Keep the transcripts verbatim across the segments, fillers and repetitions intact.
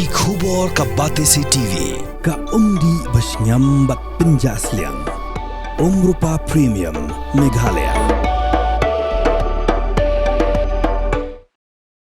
Ki khubor ka Batesi T V, ka umdih ba shngiam bad pynjah sliang. Umrupa Premium, Meghalaya.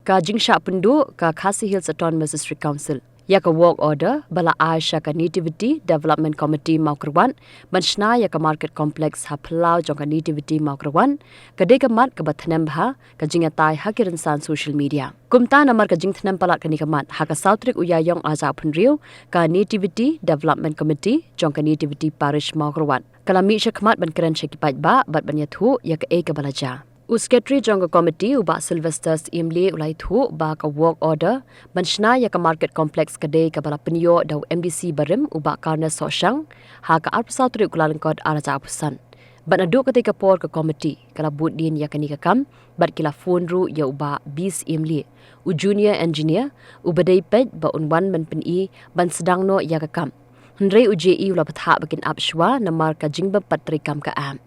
Ka jingshah pynduh ka Khasi Hills Autonomous District Council ïa ka work order ba la ai sha ka Nativity Development Committee Mawkyrwat ban shna ïa ka market complex ha phyllaw jong ka Nativity Mawkyrwat, ka dei ka mat kaba thnem bha ka jingïatai ha ki rynsan social media. Kumta namar ka jingthnem palat kane ka mat, ha ka saw tarik u Ïaïong arhajar arphew hynriew, ka Nativity Development Committee jong ka Nativity Parish Mawkyrwat ka la mih shakhmat ban kren sha ki paidbah bad ban ïathuh ïa kaei kaba la jia. U Secretary jong ka committee, u Bah Sylvester Syiemlieh, u la ïathuh ba ka work order ban shna ïa ka market complex ka dei kaba la pynïoh da u M D C barim, u Bah Carnes Sohshang, ha ka arphew saw tarik u Kyllalyngkot arhajar arphew san. Bad naduh katei ka por ka committee ka la bud dien ïa kane ka kam bad ki la phone ruh ïa u Bah B Syiemlieh, u junior engineer, uba dei peit ba un wan ban pyni ban sdang noh ïa ka kam. Hynrei u J E u la bthah ba kin ap shuwa namar ka jingbym pat treikam ka app.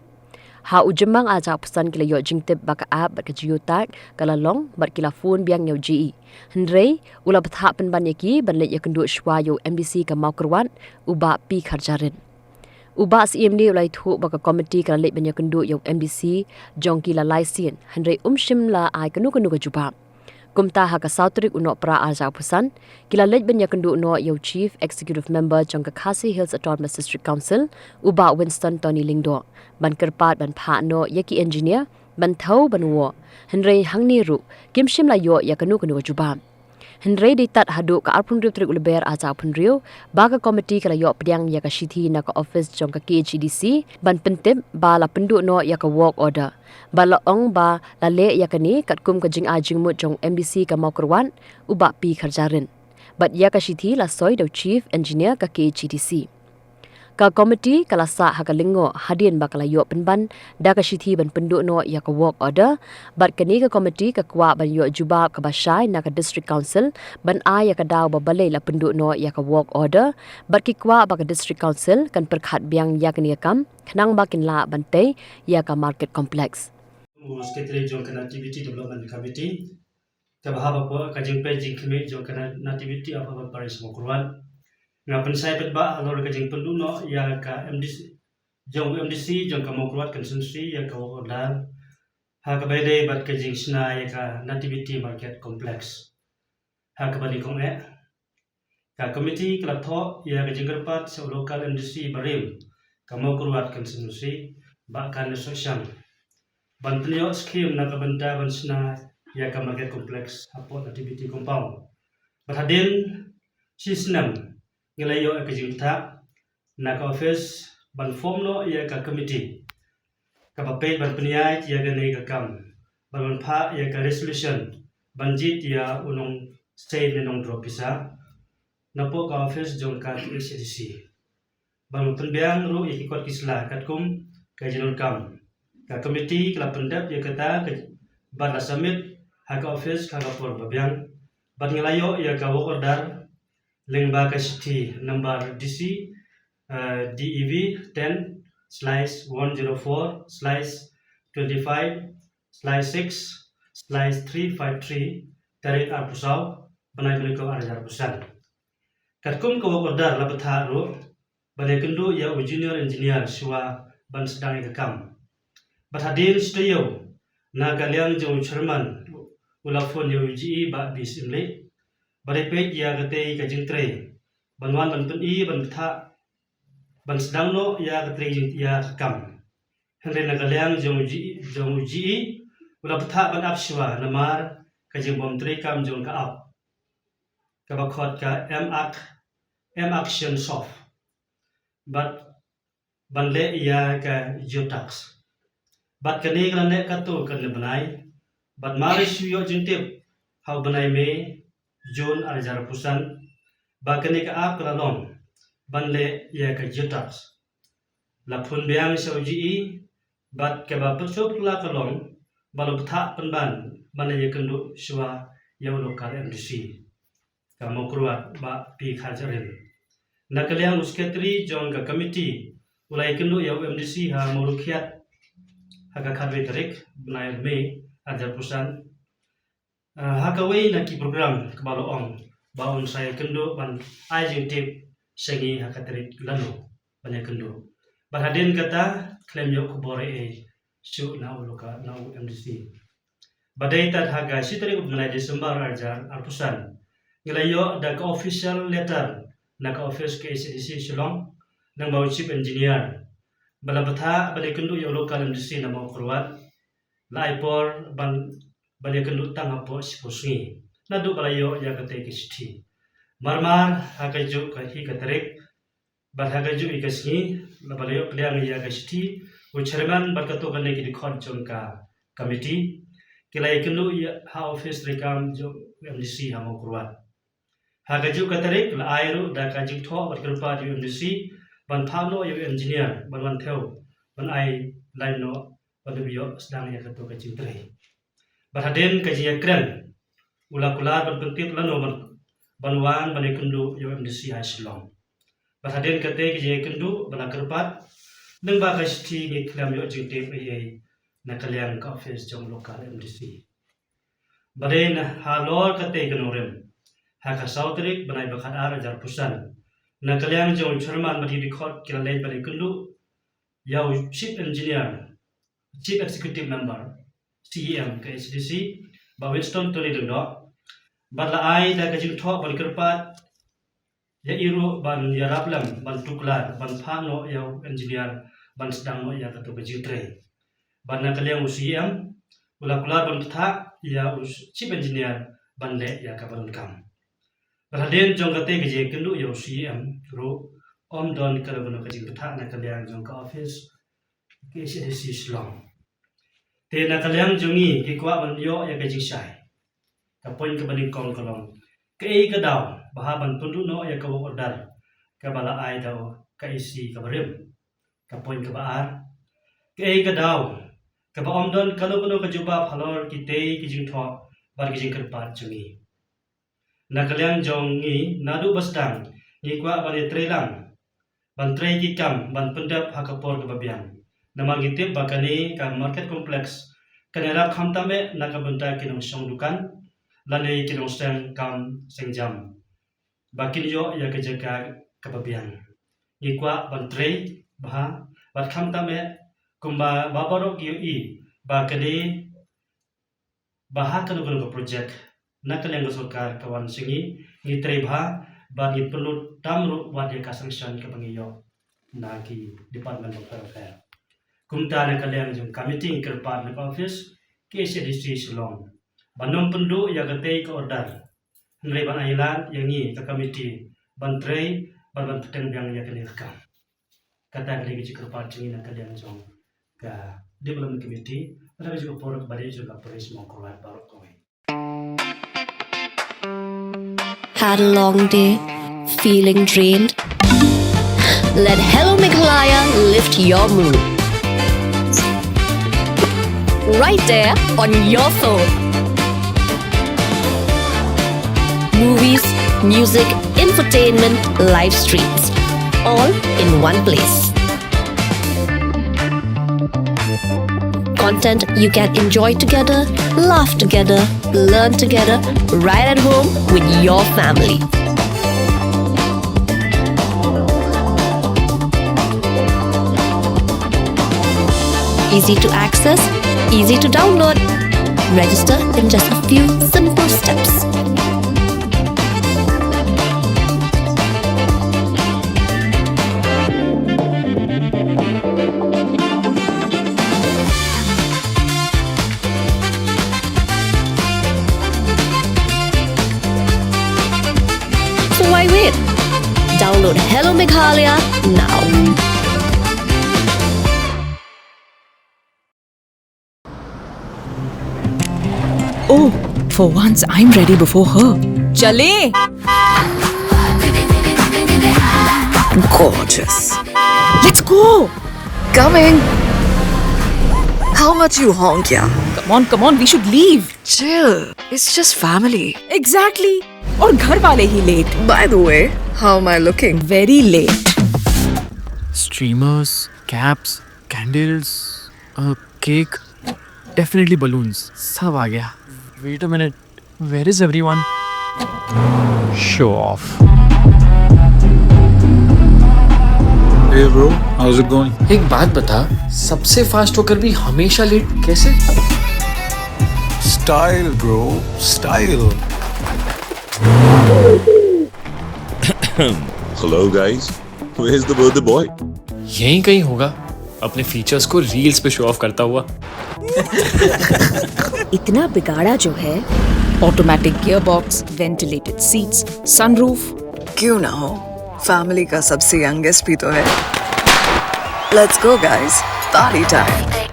Ha u Jymmang arhajar arphew san ki la ïoh jingtip ba ka app bad ka geotag ka la long bad ki la phone biang ïa u J E. Hynrei u la bthah pynban ïa ki ban leit ïakynduh shuwa ïa u M D C ka Mawkyrwat, u Bah P Kharjahrit. U Bah Syiemlieh u la ïathuh ba ka committee ka la leit ban ïakynduh ïa u M D C jong ki la lai sien, hynrei um shym la ai kano kano ka jubab. Kumta ha ka saw tarik u Nohprah arhajar arphew san, ki la leit ban ïakynduh noh ïa u Chief Executive Member jong ka Khasi Hills Autonomous District Council, u Bah Winston Tony Lyngdoh, ban kyrpad ban phah noh ïa ki engineer ban thew ban wad. Hynrei hangne ruh kim shym la ïoh ïa kano kano ka jubab. Hynrei dei tad haduh ka arphew hynriew tarik u Lber arhajar arphew hynriew ba ka committee ka la ïoh pdiang ïa ka shithi na ka office jong ka K H A D C ban pyntip ba la pynduh noh ïa ka work order. Ba la ong ba la leh ïa kane katkum ka jingai jingmut jong u M D C ka Mawkyrwat, u Bah P Kharjahrit, bad ïa ka shithi la soi da u Chief Engineer ka K H A D C. Ka committee ka la sah ha ka lyngngoh hadien ba ka la ïoh pynban da ka shithi ban pynduh noh ïa ka work order, bad kane ka committee ka kwah ban ïoh jubab kaba shai na ka District Council ban ai ïa ka daw ba balei la pynduh noh ïa ka work order, bad ki kwah ba ka District Council kan pyrkhat biang ïa kane ka kam khnang ba kin lah ban tei ïa ka market complex. U Secretary jong ka Nativity Development Committee, kaba hap hapoh ka jingpeit jingkhmih jong ka Na-, Nativity of Our Parish Mawkyrwat, nga pynshai paidbah halor ka jingpynduh noh ïa ka M D C, jong M D C jong ka Mawkyrwat constituency ïa ka work order, ha kaba ïadei bad ka jingshna ïa ka Nativity Market Complex. Ha kaba nyngkong eh, ka committee ka la thoh ïa ka jingkyrpad sha u local M D C barim ka Mawkyrwat constituency, Bah Carnes Sohshang, ban pynïoh skhim na ka bynta ban shna ïa ka market complex hapoh Nativity Compound. Bad hadien shi snem ngi la ïoh ïa ka jingthoh na ka office ban form noh ïa ka committee kaba peit ban pynïaid ïa kane ka kam, ban, ban phah ïa ka resolution ban jied ïa u nongsave ne nongdro pisa napoh ka office jong ka K H A D C, ban pynbiang ruh ïa ki kot ki sla katkum ka jingdonkam. Ka committee ka la pyndep ïa kata ka, bad la submit ha ka office ha ka por ba biang, bad ngi la ïoh ïa ka work order lyngba ka shithi number D C, eh, D E V ten slash one zero four slash twenty-five slash six slash three five three, tarik arphew saw bnai Jylliew arhajar arphew san. Katkum ka work order la bthah ruh ban ïakynduh ïa u junior engineer shuwa ban sdang ïa ka kam. Bad hadien shi taïew, na ka liang jong u chairman u la phone ïa u J E Bah B Syiemlieh, ba dei peit ïa katei ka jingtrei ban wan ban pyni ban bthah ban sdang noh ïa ka trei jing ïa ka kam. Hynrei na ka liang jong u J E, jong u J E, u la bthah ban ap shuwa namar ka jingbym treikam jong ka app kaba khot ka M-Act, M-Action Soft, bad ban leh ïa ka geotags. Bad kane ka la neh katto katne bnai, bad mar shu ïoh jingtip ha u bnai May, June arhajar arphew san, ba kane ka app ka la long ban leh ïa ka geotags. La phone biang sha u J E, bad kaba pyrshah pyrla ka long ba la bthah pynban ban ïakynduh shuwa ïa u local M D C ka Mawkyrwat, Bah P Kharjahrit. Na ka liang u secretary jong ka committee u la ïakynduh ïa u M D C ha Mawryngkneng ha ka khatwei tarik bnai May arhajar arphew san. Ah, ha kawei na ki program kaba la ong ba un sa ïakynduh ban ai jingtip sha ngi ha ka tarik lano ban ïakynduh. Bad hadien kata khlem ïoh khubor ei ei shuh na u local, na u M D C. Ba dei tad ha ka shi tarik u bnai December ar hajar arphew san, ngi la ïoh da ka official letter na ka office ka K H A D C Shillong, lyngba u Chief Engineer, ba la bthah ban ïakynduh ïa u local M D C na Mawkyrwat, la ai por ban, ban ïakynduh tang hapoh shiphew sngi naduh ba la ïoh ïa katei ka shithi. Marmar ha kajuh ka hi ka tarik bad ha kajuh hi ka sngi, la ba la ïoh pdiang ïa ka shithi, u chairman bad katto katne ki dkhot jong ka committee ki la ïakynduh ïa ha office treikam jong u M D C ha Mawkyrwat. Ha kajuh ka tarik la ai ruh da ka jingthoh bad kyrpad ïa u M D C ban phah noh ïa u engineer ban wan thew ban ai line noh ban ïoh sdang ïa kato ka jingtrei. Bad hadien ka jingïakren u la kular ban pyntip lano ban, ban wan ban ïakynduh ïa u M D C ha Shillong. Bad hadien katei ka jingïakynduh ba la kyrpad, lyngba ka shithi ngi khlem ïoh jingtip ei ei na ka liang ka office jong u local M D C. Ba dei na halor katei ka nongrim, ha ka saw tarik bnai ba khatar ar hajar arphew san, na ka liang jong u chairman bad ki dkhot ki la leit ban ïakynduh ïa u Chief Engineer, Chief Executive Member, C E M ka K H A D C, Bah Winston Tony Lyngdoh, bad la ai da ka jingthoh ban kyrpad ïa i ruh ban ïarap lem ban tuklar ban phah noh ïa u engineer ban sdang noh ïa kato ka jingtrei. Bad na ka liang u C E M u la kular ban bthah ïa u Chief Engineer ban leh ïa kaba donkam. Bad hadien jong katei ka jingïakynduh ïa u C E M ruh, ym don kano kano ka jingbthah na ka liang jong ka office ka K H A D C Shillong. Te na ka liang jong ngi ngi kwah ban ïoh ïa ka jingshai. Ka point kaba nyngkong ka long, kaei ka daw ba hap ban pynduh noh ïa ka work order kaba la ai da ka E C kaba rim? Ka point kaba ar, kaei ka daw kaba ym don kano kano ka jubab halor kitei ki jingthoh bad ki jingkyrpad jong ngi? Na ka liang jong ngi naduh ba sdang ngi kwah ban ïatrei lang ban trei ki kam ban pyndep ha ka por kaba biang. Namar ngi tip ba kane ka market complex kan ïarap khamtam eh na ka bynta ki nongshong dukan lane ki nongseng kam seng jam ba kin ïoh ïa ka jaka kaba biang. Ngi kwah ban trei bha bad khamtam eh kumba baroh ki ïohi ba kane ba ha kano kano ka project na ka liang ka sorkar ka wan sha ngi, ngi trei bha bad ngi pynlut tam ruh wat ïa ka sanction kaba ngi ïoh na ki department bapher bapher. Kumta na ka liang jong ka committee ngi kyrpad na ka office K H A D C Shillong ban ym pynduh ïa katei ka order, hynrei ban ailad ïa ngi ka committee ban trei bad ban bteng biang ïa kane ka kam. Kata ka dei ka jingkyrpad jong ngi na ka liang jong ka development committee, kata ka jingkyrpad kaba dei jong ka parish Mawkyrwat baroh kawei. Had a long day? Feeling drained? Let Hello Meghalaya lift your mood. Right there on your phone. Movies, music, infotainment, live streams, all in one place. Content you can enjoy together, laugh together, learn together, right at home with your family. Easy to access, easy to download. Register in just a few simple steps. So why wait? Download Hello Meghalaya now. Oh, for once I'm ready before her. Chale! Gorgeous. Let's go! Coming! How much you honk, yeah? Come on, come on, we should leave. Chill. It's just family. Exactly. और घर वाले ही late. By the way, how am I looking? Very late. Streamers, caps, candles, a cake, definitely balloons. सब आ गया. Wait a minute, where is everyone? Show off. Hey bro, how's it going? एक बात बता, सबसे फास्ट होकर भी हमेशा लेट कैसे? Style, bro, style. Hello, guys. Where's the birthday boy? यहीं कहीं होगा, अपने फीचर्स को रील्स पे शो ऑफ करता हुआ। इतना बिगाड़ा जो है। Automatic gearbox, ventilated seats, sunroof। क्यों ना हो, फैमिली का सबसे यंगेस्ट भी तो है। Let's go guys, party time।